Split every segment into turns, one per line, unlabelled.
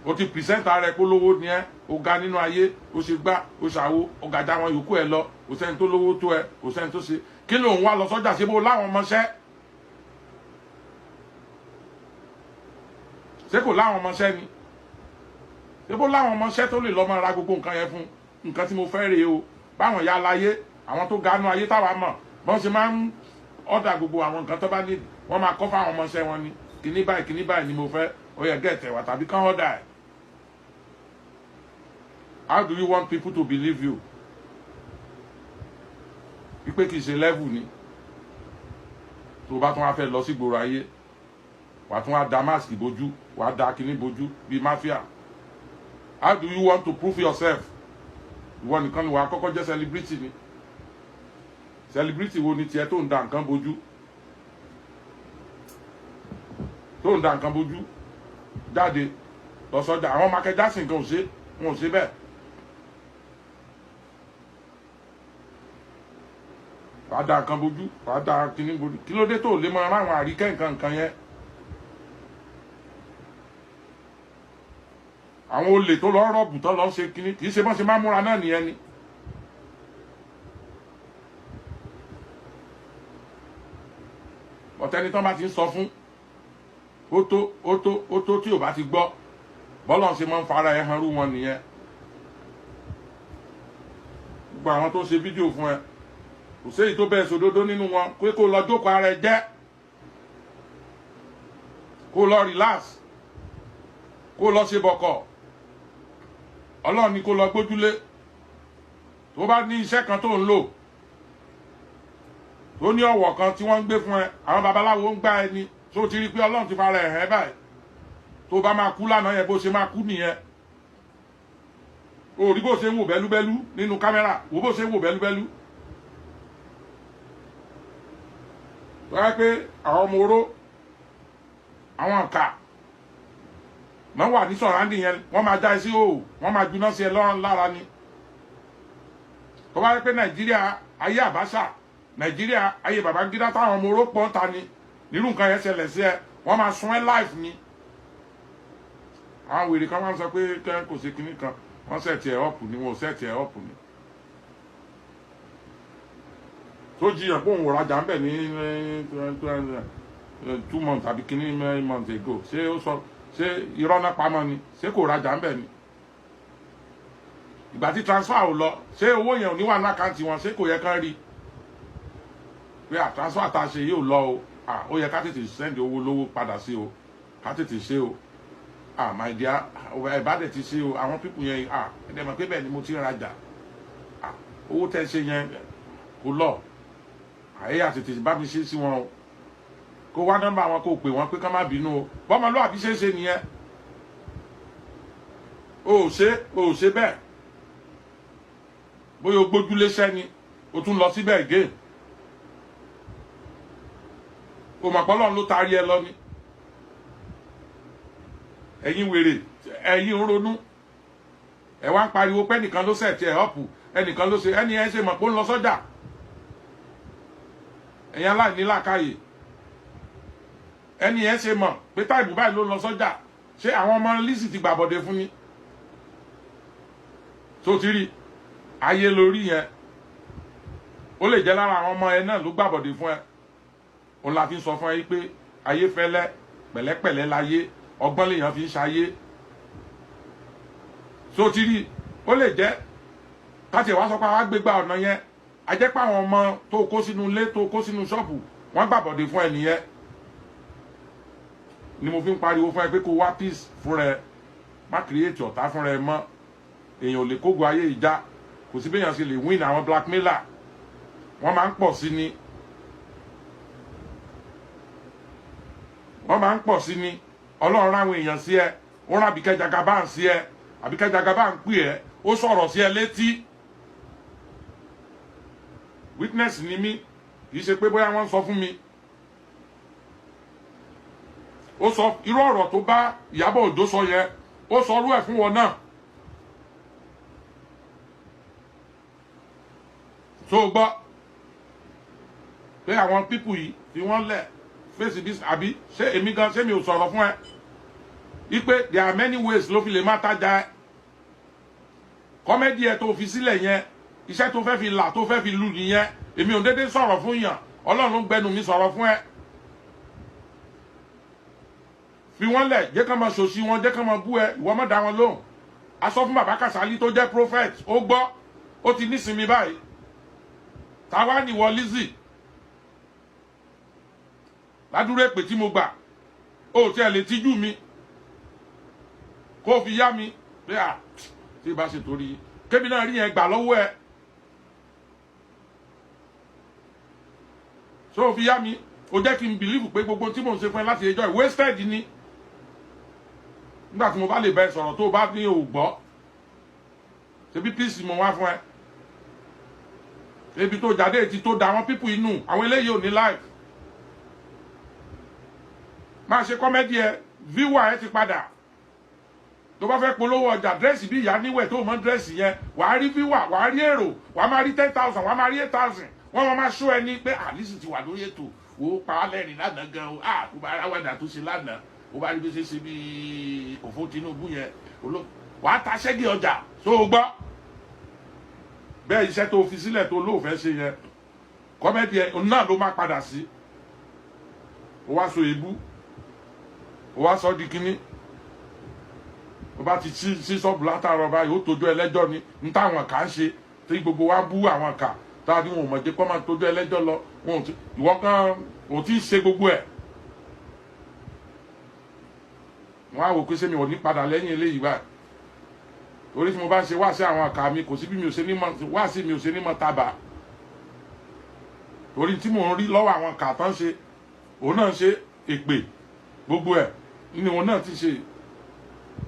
O ti present ara ẹ polówó ni ẹ, o ga nínú ayé, o ṣe gbá, o ṣàwo, o gàjà wọn yòókù ẹ lọ, kò sẹ́ni tó lówó tó ẹ, kò sẹ́ni tó ṣe. Kí ló ń wá lọ sọ́jà? Ṣé bó láwọn ọmọọṣẹ́? Ṣé kò láwọn ọmọọṣẹ́ ni? Ṣé bó láwọn ọmọọṣẹ́ tó lè lọ́ máa ra gbogbo nǹkan yẹn fún? Nǹkan tí mo fẹ́ rèé o. Báwọn ya láyé, àwọn tó ganú ayé táwa mọ̀, bọ́n ṣe máa ń ọ̀dà gbogbo àwọn nǹkan tó bá ní, wọ́n máa kọ́ fáwọn ọmọọṣẹ́ wọn ni, kíní báyìí, kíní báyìí ni mo fẹ́, ó yẹ gẹ̀ẹ́tẹ̀ wá tàbí kán ọ̀dà ẹ̀. How do you want people to believe you? Wípé kìí ṣe level ni. Tó bá tún wá fẹ́ lọ sí gbòòrò ayé, wàá tún wá da mask bójú, wàá da kíní bójú bíi mafia. How do you want to prove yourself? Ìwọ nìkan ni wàá kọ́kọ́ jẹ́ celebrity ni. Celebrity wo ni tiẹ̀ tó ń da nǹkan bójú? Tó ń da nǹkan bójú jáde lọ sọ́jà. Àwọn Michael Jackson kan ò ṣe, wọn ò ṣe bẹ́ẹ̀. Wàá da nǹkan bójú, wàá da kíní bójú. Kí ló dé tó lè máa ráwọn àríkẹ́ nǹkan nǹkan yẹn? Àwọn olè tó lọ rọ́ọ̀bù tó lọ ṣe kíní, kì í ṣe bọ́n ṣe máa múra náà nìyẹn ni. Ọ̀tẹ́ni tán bá ti ń sọ fún ó tó, ó tó, ó tó, tí ò bá ti gbọ́, bọ́lọ̀ ṣe máa ń fara ẹ̀ hanrú wọn nìyẹn. Gbogbo àwọn tó ṣe fídíò fún ẹ, kò séyìí tó bẹ́ẹ̀ sòdodo nínú wọn pé kó lọ jókòó ara ẹ jẹ́, kó lọ relax, kó lọ ṣe bọ̀kọ̀. Ọlọ́run ni kó lọ gbójúlé. Tó bá ní iṣẹ́ kan tó ń lò, tó ní ọ̀wọ̀ kan tí wọ́n ń gbé fún ẹ, àwọn babaláwo ń gbá ẹni tó ti rí pé Ọlọ́run ti fara ẹ̀ hẹ́ báyìí. Tó bá máa kú lánàá yẹn, bó ṣe máa kú nìyẹn. O rí bó ṣe ń wò bẹ́lúbẹ́lú nínú kámẹ́rà, wò bó ṣe ń wò bẹ́lúbẹ́lú. Wọ́n pé àwọn ọmọ oró, àwọn ọ̀kà náà wà ní sọ̀ráǹdì yẹn, wọ́n máa já ẹ sí òò, wọ́n máa juná sí ẹ lọ́rùn lára ni. Tó bá yẹ pé Nàìjíríà ayé Àbáṣà, Nàìjíríà ayé Babangida, táwọn ọmọ oró pọ̀ ń ta ni, nírú nǹkan yẹn ṣẹlẹ̀ sí ẹ, wọ́n máa sun ẹ life ni. Àwọn wèrè kan máa ń sọ pé kò sí kinní kan, wọ́n set ẹ̀ up ni, wọn ò set ẹ̀ up ni. Tó jiyàn pé òun ò rajà ń bẹ̀ ní 2 months àbí kinní months ago, ṣé ó sọ, ṣé irọ́ náà pamọ́ ni? Ṣé kò rajà ń bẹ̀ ni? Ìgbà tí transfer ò lọ, ṣé owó yẹn ò ní wà ní àkáǹtì wọn? Ṣé kò yẹ kán rí pé à transfer tá a ṣe yóò lọ o, à ó yẹ ká tètè send owó lówó padà sí o, ká tètè ṣe o. Ah, my dear, ẹ bá dẹ̀ ti ṣe o, àwọn pípù yẹn, ah, ẹ dẹ̀ mọ̀ pé bẹ́ẹ̀ ni mo ti ń rajà, ah, owó tẹ́ ṣe yẹn kò lọ, àyè àtètè bá mi ṣe sí wọn o, kó wá nọ́mbà wọn, kó pè wọ́n pé ká má bínú o. Bọ́mọlúwàbí ṣe é ṣe nìyẹn. O ò ṣe, o ò ṣe bẹ́ẹ̀. Bóyá o gbójúlé sẹ́ni, o tún lọ síbẹ̀ again. O mọ̀ pé Ọlọ́run ló taari ẹ lọ ni. Ẹ̀yin wèrè, ẹ̀yin ń ronú, ẹ wá ń pariwo pé ẹnìkan ló set ẹ̀ up, ẹnìkan ló ṣe, ẹni ẹ ṣe mọ̀ pé ó ń lọ sọ́jà. Ẹ̀yin aláìní làákàyè, ẹni ẹ ṣe mọ̀ pé táìbù báyìí ló ń lọ sọ́jà? Ṣé àwọn ọmọ Lizzy ti gbàbọ̀dé fún yín? Tó ti rí ayé lórí yẹn, ó lè jẹ́ lára àwọn ọmọ ẹ náà ló gbàbọ̀dé fún ẹ. Òun la fi ń sọ fún ẹ yí pé ayé fẹ́lẹ́, pẹ̀lẹ́pẹ̀lẹ́ láyé, ọgbọ́n lèèyàn fi ń ṣayé. Tó ti rí, ó lè jẹ́ káti ẹ̀ wá sọ pé àwa gbégbá ọ̀nà yẹn, a jẹ́ pé àwọn ọmọ tó kó sínú ilé, tó kó sínú ṣọ́ọ̀bù, wọ́n gbàbọ̀dé fún ẹ nìyẹn. Ni mo fi ń pariwo fún ẹ pé kó wá peace fúnra ẹ, má create ọ̀tá fúnra ẹ mọ́. Èèyàn ò lè kógo ayé ìjà, kò sí béèyàn ṣe lè win àwọn blackmailer, wọ́n máa ń pọ̀ sí ni, wọ́n máa ń pọ̀ sí ni. Ọlọ́run ráwọn èèyàn sí ẹ, ó rán Àbíkẹ́ Jagaban sí ẹ, Àbíkẹ́ Jagaban ń pè ẹ́, ó sọ̀rọ̀ sí ẹ létí. Witness ni mí, kì í ṣe pé bóyá wọ́n sọ fún mi. Ó sọ irú ọ̀rọ̀ tó bá Ìyábọ̀ Òjó sọ yẹn, ó sọ irú ẹ̀ fún wọn náà. Tó gbọ́ pé àwọn pípù yìí fi wọ́n lẹ̀ fèsì bí àbí ṣé èmi gan, ṣé mi ò sọ̀rọ̀ fún ẹ? Wípé there are many ways ló fi lè má tajà ẹ. Comedy ẹ tó fi sílẹ̀ yẹn, iṣẹ́ tó fẹ́ fi là, tó fẹ́ fi lù nìyẹn. Èmi ò dédé sọ̀rọ̀ fún yàn, Ọlọ́run ló ń gbẹnu mi sọ̀rọ̀ fún ẹ. Fi wọ́n lẹ̀, jẹ́ ká máa ṣòṣì wọn, jẹ́ ká máa bú ẹ, ìwọ má dá wọn lóhùn. A sọ fún bàbá Kàsálí tó jẹ́ prophet, ó gbọ́, ó ti nísinmi báyìí. Táwa nìwọ Lizzy ládùúrò èpè tí mo gbà, ó tiẹ̀ lè tijú mi kó o fi yá mi pé à tí ìbá ṣe torí kébì náà rí yẹn gbà lọ́wọ́ ẹ, tó o fi yá mi, o jẹ́ kí n bìlífù pé gbogbo tí mò ń ṣe fún ẹ láti ẹjọ́ wasted ni. Nígbà tí mo bá lè bá ẹ sọ̀rọ̀ tó o bá ní o gbọ́, ṣebí peace mo wá fún ẹ. Ebi tó jáde ti tó da àwọn pípù inú àwọn eléyìí ò ní life. Máa ṣe comedy ẹ, viewer ẹ ti padà. Tó bá fẹ́ polówó ọjà, dress bí ìyá níwẹ̀ tó mọ dress yẹn, wàá rí viewer, wàá rí èrò, wàá máa rí 10,000, wàá máa rí 8,000. Wọ́n máa máa ṣó ẹni pé àlísì ti wà lórí ètò, wò ó pa á lẹ́rìn lánàá gan o, ah tó bá aráwàdà tó ṣe lánàá, ó bá rí bí ṣe ṣe bí òfò Tinubu yẹn, wàá ta ṣẹ́gi ọjà tó o gbọ́. Bẹ́ẹ̀ iṣẹ́ tó fi sílẹ̀ tó lóòfẹ́ ṣe yẹn, comedy ẹ̀ náà ló máa padà sí. Ó wá so èébú, ó wá sọ di kínní, ó bá ti sí sọ́ọ̀bù látàárọ̀ báyìí, ó tójú ẹlẹ́jọ́ ni n táwọn kà ń ṣe tí gbogbo wa bú àwọn kà tá a ní wọn ò mọ̀ jẹ́ kó máa tójú ẹlẹ́jọ́ lọ, wọn ò tí ìwọ kan ò tí ì ṣe gbogbo ẹ̀. Wọ́n á wò pé sẹ́mi ò ní padà lẹ́yìn eléyìí báyìí, torí tí mo bá ń ṣe wá sí àwọn àkà mi, kò sí bí mi ò ṣe ní mọ wá sí mi ò ṣe ní mọ tábà, torí tí mò ń rí lọ́wọ́ àwọn àkà tán ṣe, òun náà ṣe èpè gbogbo ẹ̀ ni òun náà ti ṣe.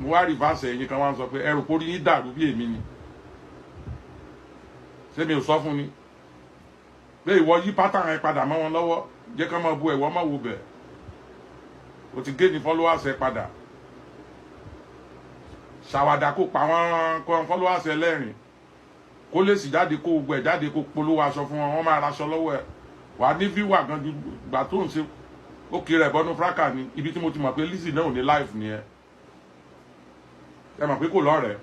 Mo wá rìfáàsì ẹ̀yìn kan wá ń sọ pé ẹrù kórí yín dàrú bí èmi ni, ṣé mi ò sọ fún ni pé ìwọ yí pátá ẹ padà mọ́ wọn lọ́wọ́, jẹ́ ká máa bu ẹ̀wọ́ máa wo bẹ̀, o ti gé ní followers ẹ padà, ṣàwàdà kó pa wọn kó followers ẹ lẹ́rìn, kó lè sì jáde, kó gbẹ jáde, kó polówó aṣọ fún wọn, wọ́n máa raṣọ lọ́wọ́ ẹ, wà ní viewer gan ju gbà tó ń ṣe ó kiri ẹ̀ bọ́nú fraka ni. Ibi tí mo ti mọ̀ pé Lizzy náà ò ní life nìyẹn. Ẹ mọ̀ pé kò lọ́rẹ̀ẹ́,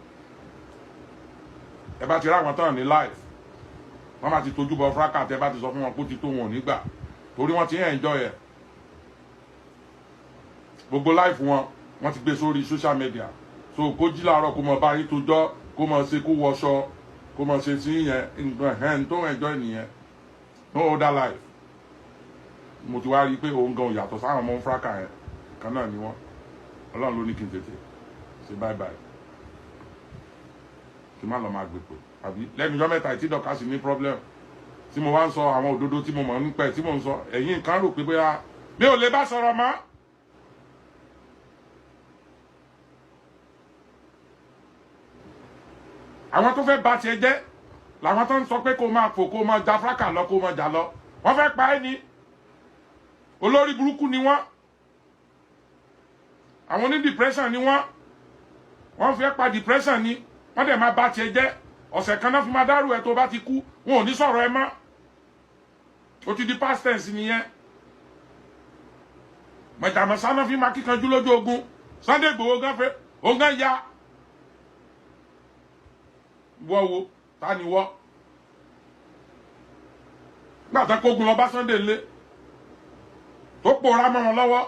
ẹ bá ti rí àwọn tán ní life, wọ́n bá ti tójú bọ fraka, tẹ́ bá ti sọ fún wọn pé ó ti tó, wọn ò ní gbà, torí wọ́n ti ń enjoy ẹ̀. Gbogbo life wọn, wọ́n ti gbé sórí social media. So kó jí láàárọ̀, kó mọ bá yín tójọ́, kó mọ ṣe, kó wọṣọ, kó mọ ṣe sí yẹn, nǹkan ẹ̀hẹ́n tó enjoy nìyẹn, no other life. Mo ti wá rí i pé òun gan yàtọ̀ sáwọn ọmọ fraka yẹn kan náà ni wọ́n. Ọlọ́run ló ní kí n tètè ṣe bye bye, kí n má lọ máa gbèpè àbí lẹ́nu ọjọ́ mẹ́ta ìtí dọ̀ka sí ní problem tí mo wá ń sọ àwọn òdodo tí mo mọ̀ nípa ẹ̀ tí mo ń sọ, ẹ̀yin kan rò pé bóyá mi ò lè bá sọ̀rọ̀ mọ́. Àwọn tó fẹ́ bà tiẹ̀ jẹ́ làwọn tó ń sọ pé kó máa fò, kó máa ja fraka lọ, kó máa jà lọ, wọ́n fẹ́ pa ẹ́ ni. Olórí burúkú ni wọ́n, àwọn oní depression ni wọ́n, wọ́n fẹ́ pa depression ni, wọ́n dẹ̀ máa bà tiẹ̀ jẹ́. Ọ̀sẹ̀ kan náà fi máa dárò ẹ, tó bá ti kú wọn ò ní sọ̀rọ̀ ẹ mọ́, ó ti di past tense nìyẹn. Mọ̀jàmọ̀sá náà fi máa kíkanjú lójú ogun. Sunday Igboho gan fẹ́ òun gan ya wọ́ wo ta ni wọ́ nígbà tó kógun lọ bá Sunday lé tó pòórá mọ́ wọn lọ́wọ́,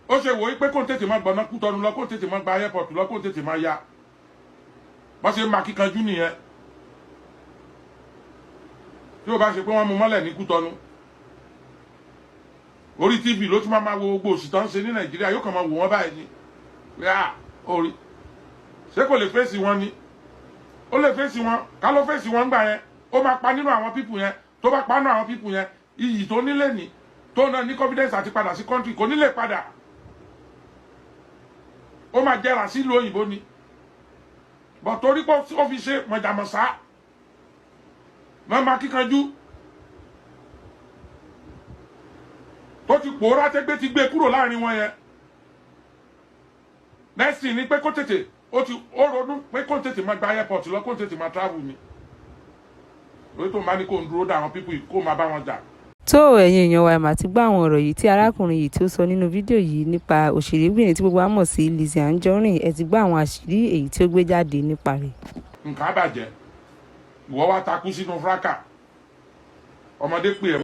ó ṣe wò ó pé kó n tètè máa gbọ̀nà Kútọ́nù lọ, kó n tètè máa gba airport lọ, kó n tètè máa ya bọ́n ṣe máa kíkanjú nìyẹn. Tí ó bá ṣe pé wọ́n mú mọ́lẹ̀ ní Kútọ́nù, orí TV ló tún máa wo gbogbo òṣì tó ń ṣe ní Nàìjíríà, yóò kàn máa wò wọ́n báyìí ni yá orí ṣé kò lè fèsì wọn ni? Ó lè fèsì wọn, ká ló fèsì wọn gbà yẹn, ó máa pa nínú àwọn pípù yẹn. Tó bá pa nínú àwọn pípù yẹn, iyì tó nílé ní tó náà ní confidence àti padà sí country kò nílé padà, ó máa jẹrà sílùú òyìnbó ni. Bọ̀ torí pé ó fi ṣe mọ̀jàmọ̀sá náà máa kíkanjú tó ti pòórá tẹ́gbẹ́ ti gbé kúrò láàrin wọn yẹn. Next thing ni pé kó tètè ó ti ó ronú pé kó tètè máa gba airport lọ, kó tètè máa travel ni, orí tó máa ní kó ń dúró dá àwọn people kó máa bá wọn jà.
Tó, ẹ̀yin èèyàn wa, ẹ̀ mà ti gbọ́ àwọn ọ̀rọ̀ yìí tí arákùnrin yìí tí ó sọ nínú fídíò yìí nípa òṣèrébìnrin tí gbogbo wa mọ̀ sí Lizzy Anjorin. Ẹ ti gbọ́ àwọn àṣírí èyí tí ó gbé jáde nípa rẹ̀.
Nǹkan á bàjẹ́. Ìwọ wá takú sínú fracas. Ọmọdé pè é.